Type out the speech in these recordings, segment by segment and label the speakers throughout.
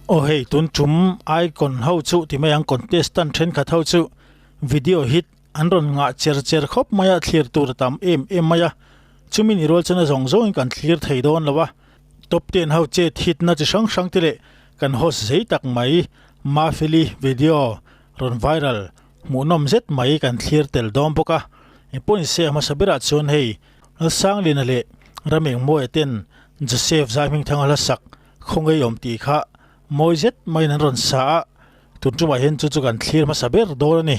Speaker 1: Aw hei tun tum icon ho chu ti mai ang contestant thenkhat ho chu video hit an rawn ngah cher cher khawp mai a thlir tur a tam em em mai a chumi ni rual chuan a zawng zawngin kan thlir thei dawn lo a top ten ho chet hit na chi hrang hrang te leh kan host zei tak mai Mafeli video rawn viral hmuhnawm zet mai kan thlir tel dawn bawk a engpawh ni se a hmasa berah chuan hei Lalsangliana leh Ramengmawia ten Joseph Zaihmingthanga hla sak Khawngaih awm tih kha mawi zet maiin an rawn sa a, tun tumah hian chu chu kan thlir hmasa ber dawn a ni.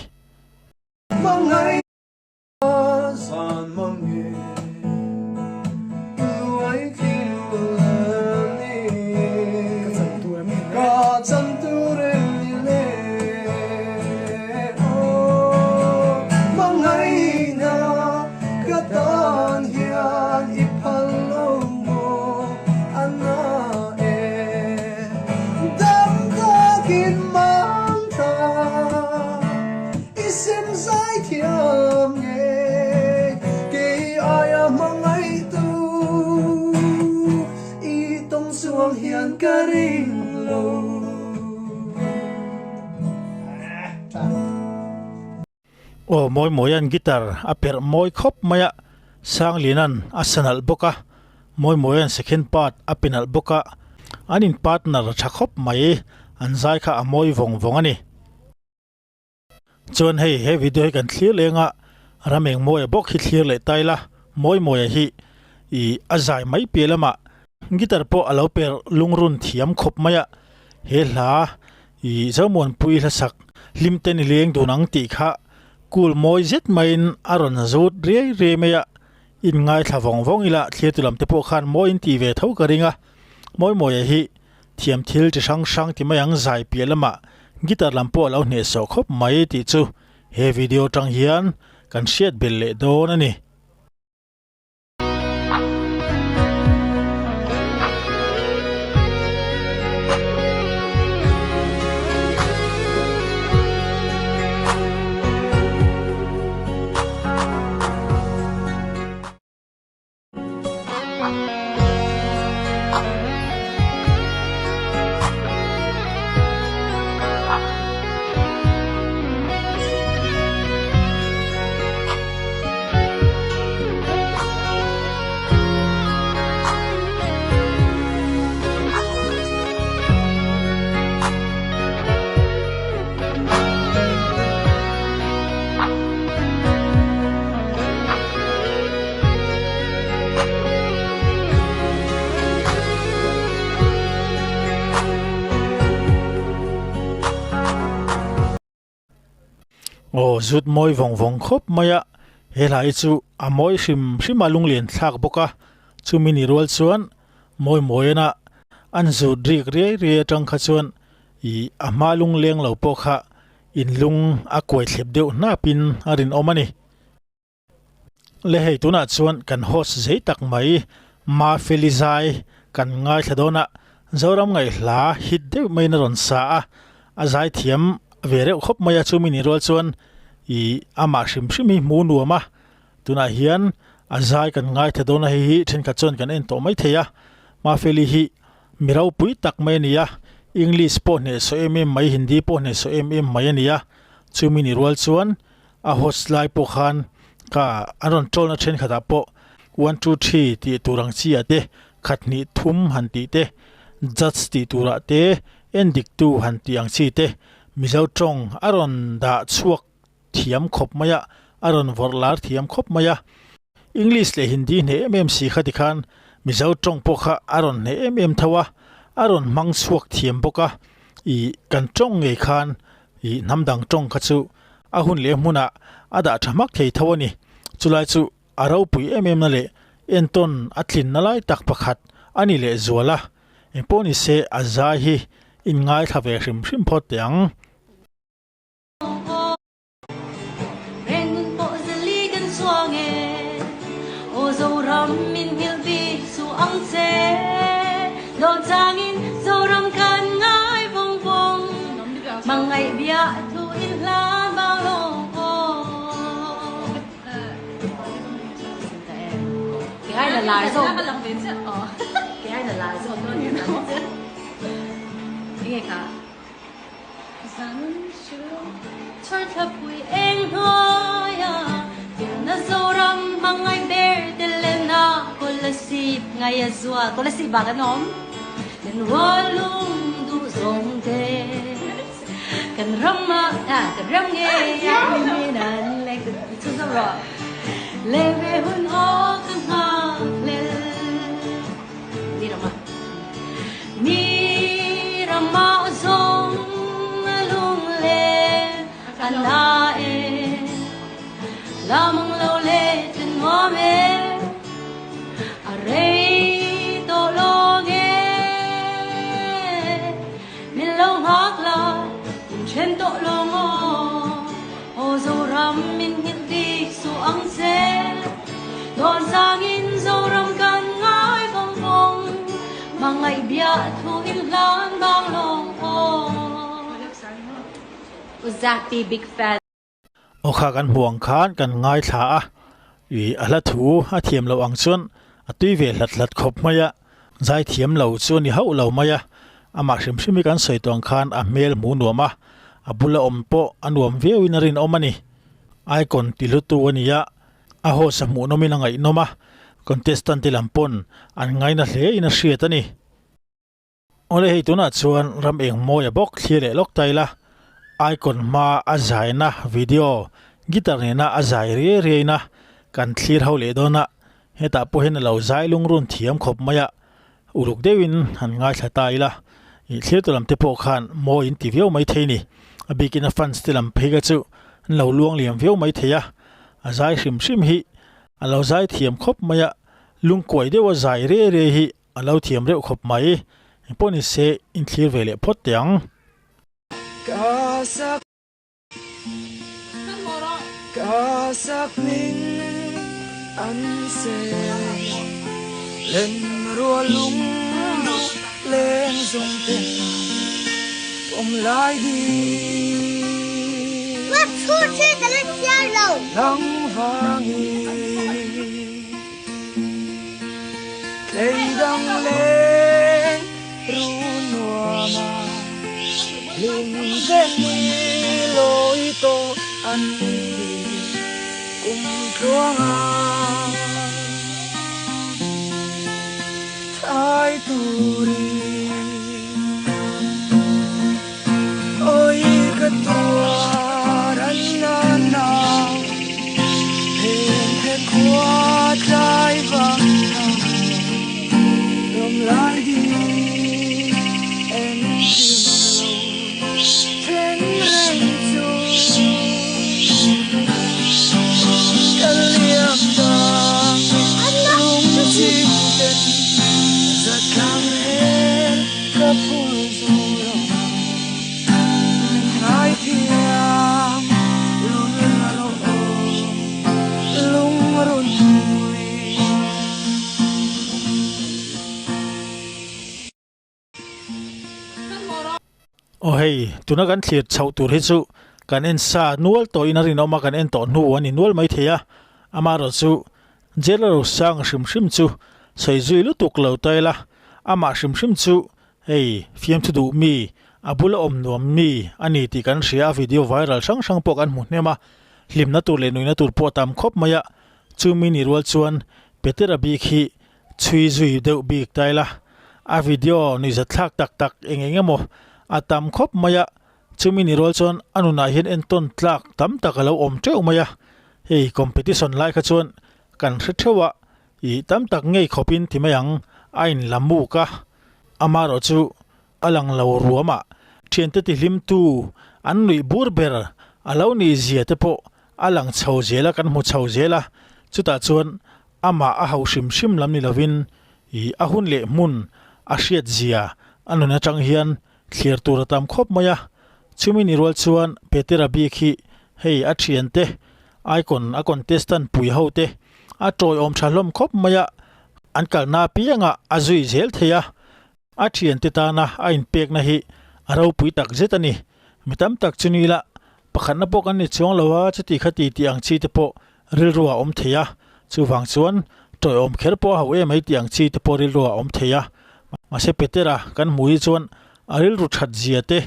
Speaker 1: Aw mawi mawia'n guitar a perh mawi khawp mai a, Sanglina'n a sa nalh bawk a, mawi mawia'n second part a pe nalh bawk a, an in partner tha khawp mai, an zai kha a mawi vawng vawng a ni. Chuan hei he video hi kan thlir leng a, Ramengmawia bawk hi thlir leh ta ila, Mawimawia hi ih a zai mai piah lamah guitar pawh a lo per lungrun thiam khawp mai a, he hla ih Zomuanpui hlasak hlimte ni leng dun ang tih kha cool mawi zet maiin a rawn zut riai riai mai a, in ngaithla vawng vawng ila thlir tu lam te pawh khan mawi in tih ve tho ka ring a, Mawimawia hi Thiam thil chi hrang hrang ti mai ang zai piah lamah guitar lam pawh a lo hnehsawh khawp mai tih chu he video atang hian kan hriat belh leh dawn a ni. Aw zut mawi vawng vawng khawp mai a he hla hi chu a mawi hrim hrim a lunglian thlak bawk a chumi ni rual chuan mawi mawi ana an zut rik riai riai atang kha chuan ih a hma lungleng lo pawh kha inlung a kuai thlep deuh hnapin a rinawm a ni. Le hei tunah chuan kan host zei tak mai Mafeli zai kan ngaithla dawn a, Zoram ngaihhla hit deuh maiin a rawn sa a, a zai thiam ve reuh khawp mai a, chumi ni rual chuan ih amah hrim hrim hi hmu nuam a, tunah hian a zai kan ngaithla dawn a, hei hi thenkhat chuan kan en tawh mai thei a, Mafeli hi mi ropui tak mai a ni a, English pawh hnehsawh em em mai, Hindi pawh hnehsawh em em mai a ni a, chumi ni rual chuan A host lai pawh khan ka an rawn troll na thenkhatah pawh one two three tih tur ang chi ah te khat hnih thum han tih te judge tih turah te en dik tu han tih ang chi te Mizo tawng a rawn dah chhuak thiam khawp mai a a rawn vawrh lar thiam khawp mai a English leh Hindi hneh em em si kha tikhan Mizo tawng pawh kha a rawn hneh em em tho a a rawn hmang chhuak thiam bawk a ih kan tawng ngei khan Ih hnam dang tawng kha chu a hun leh hmunah a dah tha hmak thei tho a ni. Chulai chu a ropui em em na leh entawn a tlinna lai tak pakhat a ni leh zual a. Engpawh ni se a zai hi in ngaithla ve hrim hrim phawt teh ang.
Speaker 2: Rengnun pawh zali kan chuang e, Aw Zoram min nghilh bik suh ang che. Dawh changin Zoram kan ngai vawng vawng, Hmangaih biah thu in hlan bang lo aw. Enge kha? Zan hrilh chhawrthlapui eng hnuaia Tirna Zoram hmangaih ber te lena Kolasib ngai a zual Kolasib ah kan awm Kan rualum duh zawng te Kan ram ah kan ram ngei ah min an leng chhunzawm rawh Le ve hun aw ka nghak hlel. Ni rama Ni rama zawng lung len a na e Lamang lo le ten nuam e A rei tawh lawng e Min lo nghak la min then tawh lawng aw Aw Zoram min nghilh bik suh ang che Dawn sangin Zoram kan ngai vawng vawng Hmangaih biah thu in hlan bang lawng aw U Zapi big fan.
Speaker 1: Aw kha kan hmuh ang khan kan ngaithla a, ih a hla thu a thiam loh ang chuan a tui ve hlat hlat khawp mai a, zai thiam lo chu a ni hauh lo mai a, amah hrim hrim hi kan sawi tawh ang khan a hmel hmuh nuam a, a bula awm pawh a nuam viauin a rinawm a ni. Icon ti hlutu a ni a, a host a hmuhnawmin a ngaihnawm a, contestant te lam pawn an ngaina hle in a hriat a ni. Awle hei tunah chuan ram eng mawi a bawk thlir leh lawk ta ila, icon hma a zaina video guitar nena a zai riai riai na kan thlir ho leh dawn a, hetah pawh hian a lo zai lungrun thiam khawp mai a, uluk deuhin han ngaithla ta ila, ih thlir tu lam te pawh khan mawi in ti viau mai thei ni, a bikin a fans te lam phei kha chu an lo luang liam viau mai thei a, a zai hrim hrim hi a lo zai thiam khawp mai a, lungkuai deuha zai riai riai hi. A lo thiam reuh khawp mai. Engpawh ni se in thlir ve leh phawt teh ang.
Speaker 3: Ka sak Ka sak hming an se Len rual lung duh leng zawng te Pawm lai di Nang vangin. Tlei dang leng ru nuam a, hlim te ni lawi tawh an ti kum tluang a. Thai turin awi ka tuar an na na, heng he khua tlai vang na ram lai ding en chim lo then reng chu ka liam dang lung chim ten za tlang rel ka phur zo lo min ngai thiam lun rawh lung run mui.
Speaker 1: Aw hei, tuna kan thlir chhoh tur hi chu kan en sa nual tawhin a rinawm a, kan en tawh hnu a ni nual maithei a, amaherawh chu Jail ro sang hrim hrim chu sawi zui lutuk lo ta ila, amah hrim hrim chu hei fiamthu duh mi, a bula awm nuam mi a ni tih kan hria a, video viral hrang hrang pawh kan hmu hnem a, hlimna tur leh nuihna tur pawh a tam khawp mai a, chumi ni rual chuan Petera bik hi chhui zui deuh bik ta ila, a video nuihzatthlak tak tak eng eng emaw a tam khawp mai a, Chumi ni rual chuan a nunah hian entawn tlak tam tak a lo awm teuh mai a, hei competition lai kha chuan kan hre theuh a, ih tam tak ngei khawpin ti mai ang a in la muk a, amaherawh chu a lang lo ruam a, thiante ti hlimtu an nuih bur ber a lo nih zia te pawh a lang chho zel a, kan hmu chho zel a, chutah chuan amah a hauh hrim hrim lam ni lovin ih a hun leh hmun a hriat zia a nun atang hian Thlir tur a tam khawp mai a, chumi ni rual chuan Petera bik hi hei a thiante icon a contestant pui ho te a tawiawm tha hlawm khawp mai a, an kalna apiangah a zui zel thei a, a thiante tana a inpekna hi a ropui tak zet a ni. Mi tam tak chu ni ila pakhatna pawh kan ni chuang lo a, chuti khati tih ang chi te pawh rilru a awm thei a, chuvang chuan tawiawm kher pawh a hauh em mai tih ang chi te pawh rilru a awm thei a, mahse Petera kan hmuh hi chuan. A rilru that zia te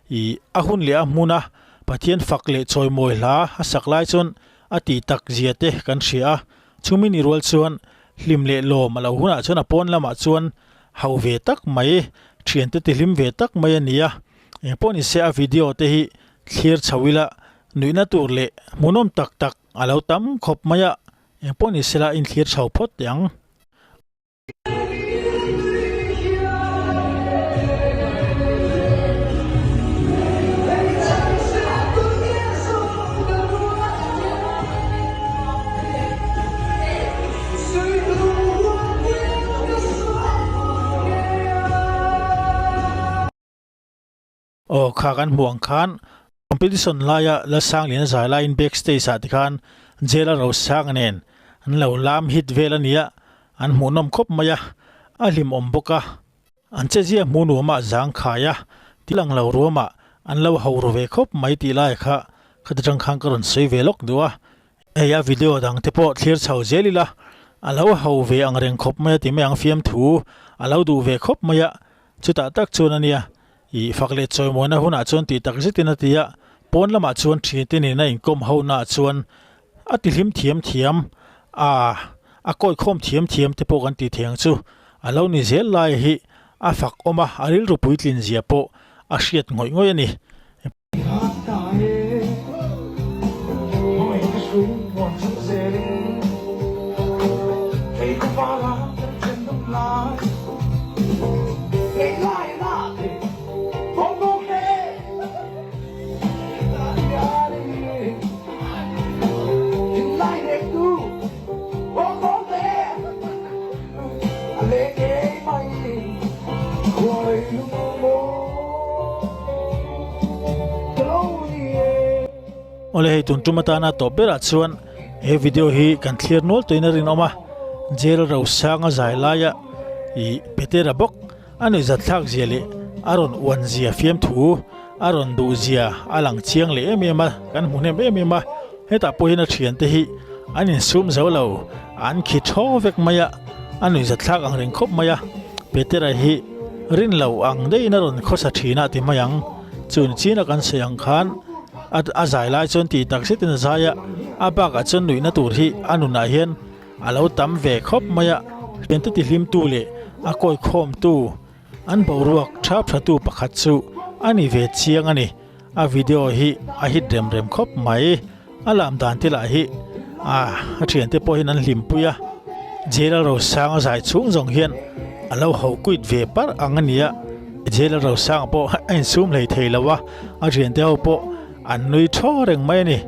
Speaker 1: ih a hun leh a hmun a Pathian fak leh chawimawi hla a sak lai chuan a tih tak zia te kan hria a. Chumi ni rual chuan hlim leh lawm a lo hunah chuan a pawn lamah chuan hau ve tak mai, thiante ti hlim ve tak mai a ni a. Engpawh ni se a video te hi thlir chho ila nuihna tur leh hmuhnawm tak tak a lo tam khawp mai a. Engpawh ni sela inthlir chho phawt teh ang. Aw kha kan hmuh ang khan competition laia Lalsangliana zai laiin back stage ah tikhan jail a Rosanga nen an lo lam hit vel a nia an hmuhnawm khawp mai a a hlimawm bawk a an chezia hmuh nuam ah zang khai a ti lang lo ruam ah an lo ho ru ve khawp mai tih lai kha khati tang khan ka rawn sawi ve lawk duh a hei a video dang te pawh thlir chho zel ila a lo ho ve ang reng khawp mai a ti mai ang fiamthu a lo duh ve khawp mai a chutah tak chuan a nia. Ih fak leh chawimawina hunah chuan tih tak zetin a ti a, pawn lamah chuan thiante nena inkawm honaah chuan a ti hlim thiam thiam a, a kawikhawm thiam thiam te pawh kan ti thei ang chu. A lo ni zel lai hi a fak awm a, a rilru puitlin zia pawh a hriat ngawih ngawih a ni. Awle hei tun tum atana tawp berah chuan he video hi kan thlir nual tawhin a rinawm a jail rosanga zai laia ih Petera bawk a nuihzat thlak zia leh a rawn uan zia fiamthu a rawn duh zia a lang chiang leh em em a kan hmu hnem em em a hetah pawh hian a thiante hi an insum zo lo an khi thaw vek mai a a nuihzat thlak ang reng khawp mai a Petera hi rin lo ang deihin a rawn khawsa thin a ti mai ang chun chin a kan sawi ang khan a a zai lai chuan tih tak zetin a zai a a bakah chuan nuihna tur hi a nunah hian A lo tam ve khawp mai a, thiante tihlimtu leh a kawikhawmtu an boruak thap thatu pakhat chu a ni ve chiang a ni. A video hi a hit rem rem khawp mai. A lam dan te lah hi a thiante pawh hian an hlimpui a, Jail Rosanga zai chhung zawng hian a lo ho kuit ve parh ang a ni a, Jail Rosanga pawh a insum hlei thei lo a, a thiante ho pawh an nui thaw reng mai a ni.